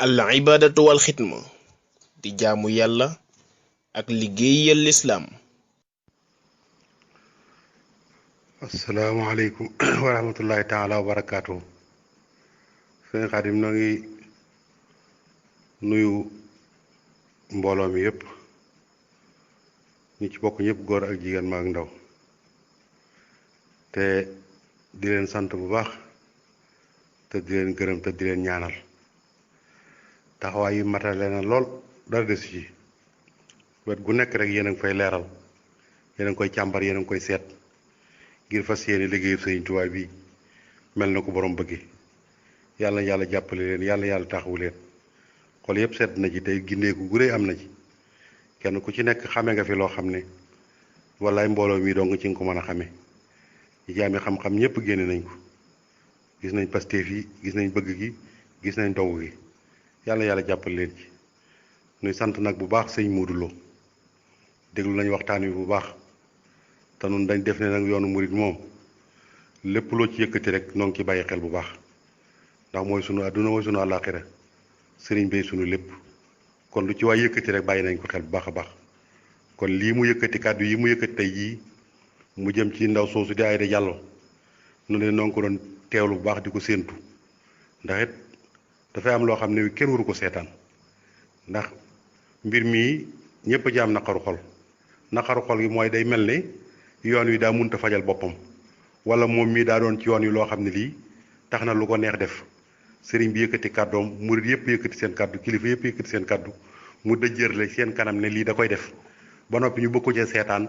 al ibadatu wal xidma di jaamu yàlla ak liggéeyal lislaam. asalaamaaleykum wa rahmatullahi taala wa barakaatu. sëñ Xaadim noo ngi nuyu mbooloo mi yëpp ñi ci bokk ñëpp góor ak jigéen mag ndaw te di leen sant bu baax te di leen gërëm te di leen ñaanal taxawaay yi matale na lool dara desu ci wet gu nekk rek yéen a ngi fay leeral yéen a ngi koy càmbar yéen a ngi koy seet ngir fas yéene liggéeyu Sëriñ Tuubaa bi mel na ko borom bëgge yàlla na yàlla jàppale leen yàlla na yàlla taxawu leen xol yëpp sedd na ci tey gindeeku gu rëy am na ci kenn ku ci nekk xame nga fi loo xam ne wallaay mbooloo mi dong ci nga ko mën a xame ñi ci amee xam-xam ñëpp génne nañ ko gis nañ Pastef yi gis nañ bëgg gi gis nañ dogu gi yàlla na yàlla jàppale leen ci nuy sant nag bu baax sëñ Modou Lo déglu nañ waxtaan wi bu baax te nun dañ def ne nag yoonu murit moom lépp loo ci yëkkati rek noo ngi ci bàyyi xel bu baax ndax mooy sunu àdduna mooy sunu àllaaxira sëriñ bay sunu lépp kon lu ci waay yëkkati rek bàyyi nañ ko xel bu baax a baax kon lii mu yëkkati kàddu yi mu yëkkati tey jii mu jëm ci ndaw soosu di Aïda Diallo nu ne noo ngi ko doon teewlu bu baax di ko séentu ndax it dafay am loo xam ne kenn waru ko seetaan ndax mbir mii ñëpp a jaam naqaru xol gi mooy day mel ne yoon wi daa munta fajal boppam wala moom mii daa doon ci yoon wi loo xam ne lii tax na lu ko neex def sëriñ bi yëkkati kàddoom murit yëpp yëkkati seen kàddu kilifa yëpp yëkkati seen kàddu mu dëjërle seen kanam ne lii da koy def ba noppi ñu bëgg ko cee seetaan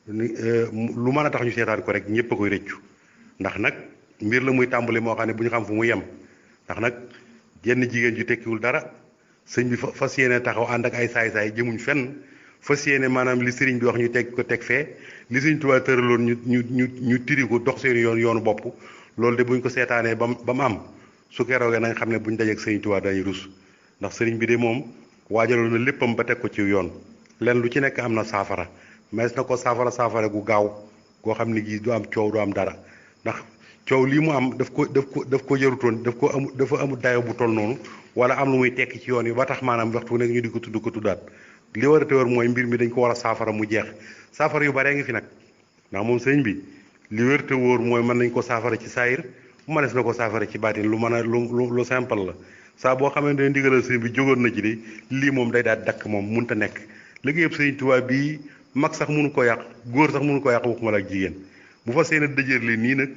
lu mën a tax ñu seetaan ko rek ñëpp a koy rëccu ndax nag mbir la muy tàmbali moo xam ne bu ñu xam fu mu yem ndax nag jenn jigéen ju tekkiwul dara sëñ bi fas yéene taxaw ànd ak ay saay-saay jëmuñ fenn fas yéene maanaam li sëriñ bi wax ñu teg ko teg fee li Sëriñ Tuubaa tëraloon ñu tiri ko dox seen yoonu bopp loolu de buñ ko seetaanee ba mu am su keroogee nañ xam ne buñ dajeek Sëriñ Tuubaa dañuy rus ndax sëriñ bi de moom waajaloon na léppam ba teg ko ci yoon len lu ci nekk am na saafara mais na ko saafara gu gaaw goo xam ne gii du am coow du am dara ndax coow lii mu am daf ko jarutoon dafa amul dayo bu toll noonu wala am lu muy tekki ci yoon yi ba tax maanaam waxtu nekk ñu di ko tudd ko tuddaat li war a te war mooy mbir mi dañ ko war a saafara mu jeex saafara yu baree ngi fi nag ndax moom sëñ bi li wér te wóor mooy mën nañ ko saafara ci saayir mënees na ko saafara ci baatin lu mën a lu simple la saa boo xamante ne ndigalal sëñ bi jógoon na ci de lii moom day daal dakk moom munta nekk liggéeyub Sëñ Tuubaa bii mag sax mënu ko yàq góor sax mënu ko yàq waxuma la ak jigéen bu fa seen dëjër li nii nag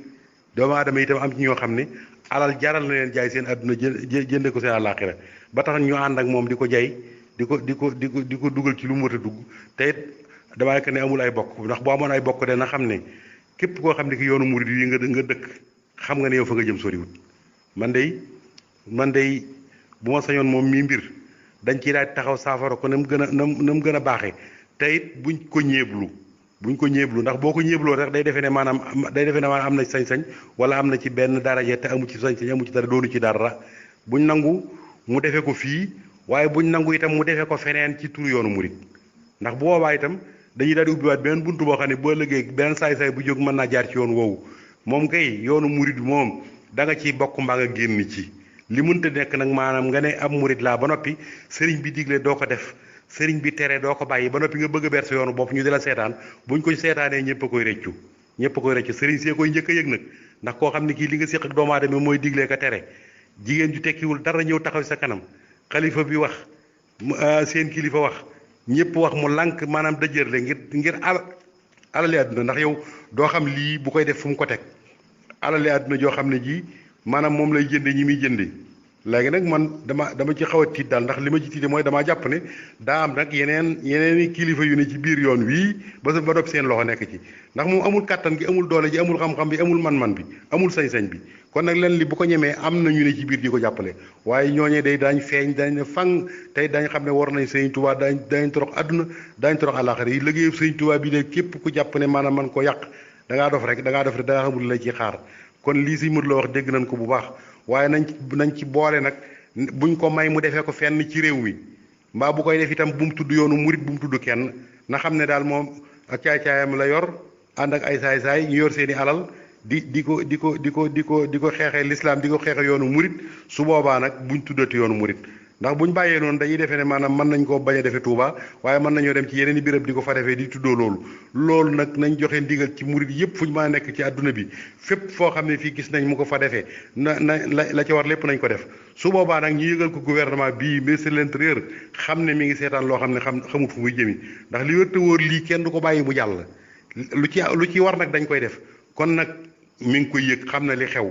doomu aadama itam am ci ñoo xam ne alal jaral na leen jaay seen àdduna jënde ko seen àllaaxira ba tax ñu ànd ak moom di ko jaay di ko dugal ci lu mu war a dugg te it damaa nekk ne amul ay bokk ndax boo amoon ay bokk de na xam ne képp koo xam ne ki yoonu murid yi nga dëkk xam nga ne yow fa nga jëm soriwut man day bu ma sañoon moom mii mbir dañ ciy daal taxaw saafara ko na mu gën a baaxee te it buñ ko ñeeblu ndax boo ko ñeebloo rek day defee ne maanaam am na sañ-sañ wala am na ci benn daraje te amu ci sañ-sañ amu ci dara doonu ci dara buñ nangu mu defee ko fii waaye buñ nangu itam mu defee ko feneen ci turu yoonu murid ndax bu boobaa itam dañuy daal di ubbiwaat beneen buntu boo xam ne boo ëllëgee beneen saay-saay bu jóg mën naa jaar ci yoon woowu moom kay yoonu murid moom da nga ciy bokk mbaa nga génn ci li mënta nekk nag maanaam nga ne ab murid laa ba noppi sëriñ bi digle doo ko def sëriñ bi tere doo ko bàyyi ba noppi nga bëgg a ber sa yoonu bopp ñu di la seetaan buñ ko seetaanee ñëpp a koy rëccu sëriñ see koy njëkk a yëg nag ndax koo xam ne kii li nga séq ak doomu aadama mooy diglee ko tere jigéen ju tekkiwul dara ñëw taxaw sa kanam xalifa bi wax seen kilifa wax ñëpp wax mu lànk maanaam dëjërle ngir alali àdduna ndax yow doo xam lii bu koy def fu mu ko teg alali àdduna joo xam ne ji maanaam moom lay jënde ñi muy jënde léegi nag man dama ci xaw a tiit daal ndax li ma ci tiite mooy damaa jàpp ne daa am nag yeneeni kilifa yu ne ci biir yoon wii ba noppi seen loxo nekk ci ndax moom amul kàttan gi amul doole ji amul xam-xam bi amul man-man bi amul sañ-sañ bi kon nag leen li bu ko ñemee am na ñu ne ci biir di ko jàppale waaye ñooñee day daañ feeñ dañ ne fang tey dañ xam ne war nañ Sëñ Tuubaa dañ torox àdduna dañ torox àllaaxira yi liggéeyu Sëñ Tuubaa bi de képp ku jàpp ne maanaam man ko yàq da ngaa dof rek da ngaa xamul la ci xaar kon lii si mën la wax dégg nañ ko bu baax waaye nañ ci boole nag buñ ko may mu defee ko fenn ci réew mi mbaa bu koy def itam bu mu tudd yoonu murit bu mu tudd kenn na xam ne daal moom ak caay-caayam la yor ànd ak ay saay-saay ñu yor seeni alal di ko xeexee lislaam di ko xeexee yoonu murit su boobaa nag buñ tuddati yoonu murit ndax buñ bàyyee noonu dañuy defee ne maanaam mën nañ koo bañ a defee Touba waaye mën nañoo dem ci yeneen i béréb di ko fa defee di tuddoo loolu nag nañ joxe ndigal ci murit yëpp fu ñu mën a nekk ci àdduna bi fépp foo xam ne fii gis nañ mu ko fa defee la ca war lépp nañ ko def su boobaa nag ñu yëgal ko gouvernement bii ministre de l'intérieur xam ne mi ngi seetaan loo xam ne xamut fu muy jëmi ndax li wër te wóor lii kenn du ko bàyyi mu jàll lu ci war nag dañ koy def kon nag mi ngi koy yëg xam na li xew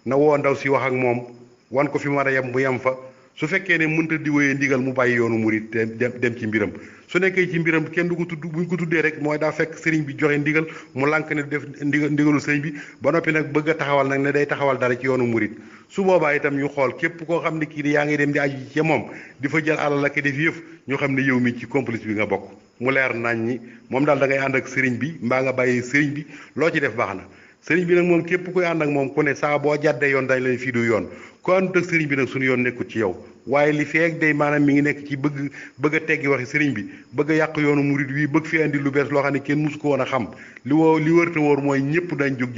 na woo ndaw si wax ak moom wan ko fi mu war a yem mu yem fa su fekkee ne mënta di wéyee ndigal mu bàyyi yoonu murit dem ci mbiram su nekkee ci mbiram kenn du ko tudd buñ ko tuddee rek mooy daa fekk sëriñ bi joxe ndigal mu lànk ne def ndigalu sëriñ bi ba noppi nag bëgg a taxawal nag ne day taxawal dara ci yoonu murit su boobaa itam ñu xool képp koo xam ne kii yaa ngi dem di aju ci moom di fa jël alal ak def yëf ñu xam ne yow mi ci complice bi nga bokk mu leer nañ ñi moom daal da ngay ànd ak sëriñ bi mbaa nga bàyyi sëriñ bi loo ci def baax na sëriñ bi nag moom képp koy ànd ak moom ku ne saa boo jàddee yoon dañ leen fii du yoon ku àndut ak sëriñ bi nag suñu yoon nekkul ci yow waaye li feek day maanaam mi ngi nekk ci bëgg a teggi waxi sëriñ bi bëgg a yàq yoonu murit wi bëgg fi andi lu bees loo xam ne kenn musu ko woon a xam li wër te wóor mooy ñëpp dañ jóg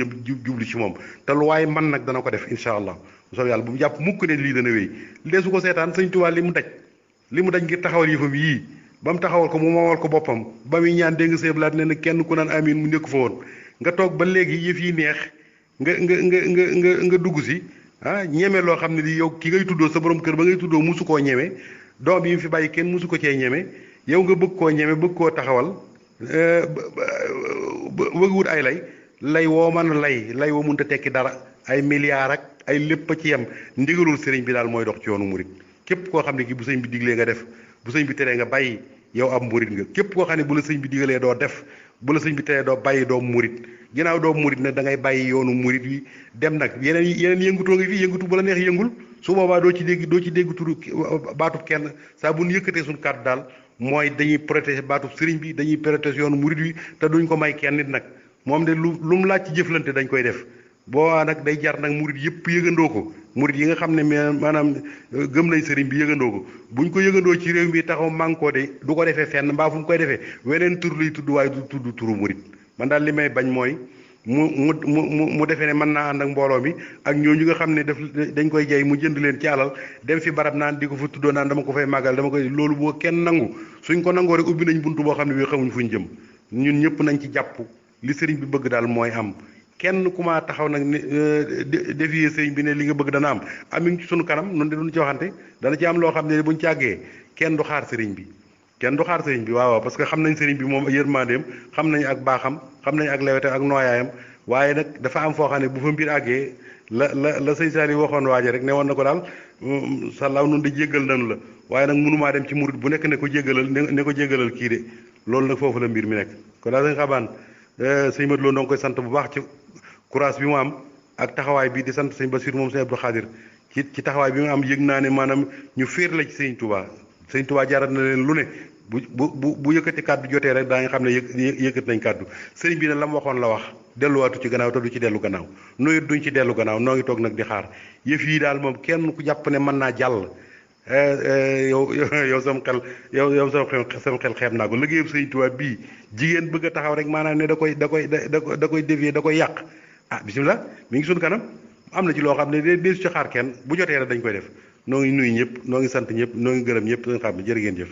jublu ci moom te lu waaye man nag dana ko def incha allah bu soobee yàlla bu mu jàpp mukk ne lii dana wéy lee su ko seetaan sëñ Tuubaa li mu daj ngir taxawal yëfam yii ba mu taxawal ko mu moomal ko boppam ba muy ñaan dégg nga seeblaat ne na kenn ku naan amin mu nekk fa woon nga toog ba léegi yëf yi neex nga dugg si ñeme loo xam ne di yow ki ngay tuddoo sa borom kër ba ngay tuddoo musu koo ñeme doom yi mu fi bàyyi kenn musu ko cee ñeme yow nga bëgg koo ñeme bëgg koo taxawal bëgg wut ay lay woo mën a lay woo mënta tekki dara ay milliards ak ay lépp a ci yem ndigalul sëriñ bi daal mooy dox ci yoonu murit képp koo xam ne ki bu sëñ bi diglee nga def bu sëñ bi teree nga bàyyi yow am murit nga képp koo xam ne bu la sëñ bi digalee doo def bu la sëñ bi teree doo bàyyi doo murit ginnaaw doo murit nag da ngay bàyyi yoonu murit wi dem nag yeneen yëngutoo ngi fi yëngutu bu la neex yëngul su boobaa doo ci dégg turu baatub kenn saa bu ñu yëkkatee suñu kàddu daal mooy dañuy protéger baatub sëriñ bi dañuy protéger yoonu murit wi te duñ ko may kenn nit nag moom de lu mu laaj ci jëflante dañ koy def boobaa nag day jar nag murit yëpp yëgandoo ko murit yi nga xam ne maanaam gëm nañ sëriñ bi yëgandoo ko buñ ko yëgandoo ci réew mi taxaw mànkoo de du ko defee fenn mbaa fu mu koy defee weneen tur luy tudd waaye du tudd turu murit man daal li may bañ mooy mu defee ne mën naa ànd ak mbooloo mi ak ñooñu nga xam ne dañ koy jay mu jënd leen ci alal dem fi barab naan di ko fa tuddoo naan dama ko fay màggal dama koy loolu boo kenn nangu suñ ko nangoo rek ubbi nañ buntu boo xam ne bii xamuñ fuñ jëm ñun ñëpp nañ ci jàpp li sëriñ bi bëgg daal mooy am kenn ku ma taxaw nag ne défier sëriñ bi ne li nga bëgg dana am mi ngi ci sunu kanam noonu de duñ ci waxante dana ci am loo xam ne buñ càggee kenn du xaar sëriñ bi waaw parce que xam nañ sëriñ bi moom yërmandeem xam nañ ak baaxam xam nañ ak lewete ak nooyaayam waaye nag dafa am foo xam ne bu fa mbir àggee la sëñ Saali waxoon waaje rek ne woon na ko daal sàllaaw noonu de jéggal nañu la waaye nag mënumaa dem ci murit bu nekk ne ko jéggalal kii de loolu nag foofu la mbir mi nekk kon daal sëñ Xabaan sëñ Mat Lo koy sant bu baax ci courage bi mu am ak taxawaay bi di sant sëñ Basiir moom sëñ Abdou Khadir ci taxawaay bi mu am yëg naa ne maanaam ñu féer la ci sëñ Touba jarat na leen lu ne bu yëkkati kàddu jotee rek daa nga xam ne yëkkat nañ kàddu sëriñ bi ne la mu waxoon la wax delluwaatu ci gannaaw te du ci dellu gannaaw nooy duñ ci dellu gannaaw noo ngi toog nag di xaar yëf yi daal moom kenn ku jàpp ne mën naa jàll yow sam xel xeeb naa ko liggéeyam sëñ Touba bii jigéen bëgg a taxaw rek maanaam ne da koy dévier da koy yàq bisimilah mi ngi suñu kanam am na ci loo xam ne deesu ci xaar kenn bu jotee rek dañ koy def noo ngi nuyu ñëpp noo ngi sant ñëpp noo ngi gërëm ñëpp nga xam ne jërë ngeen jëf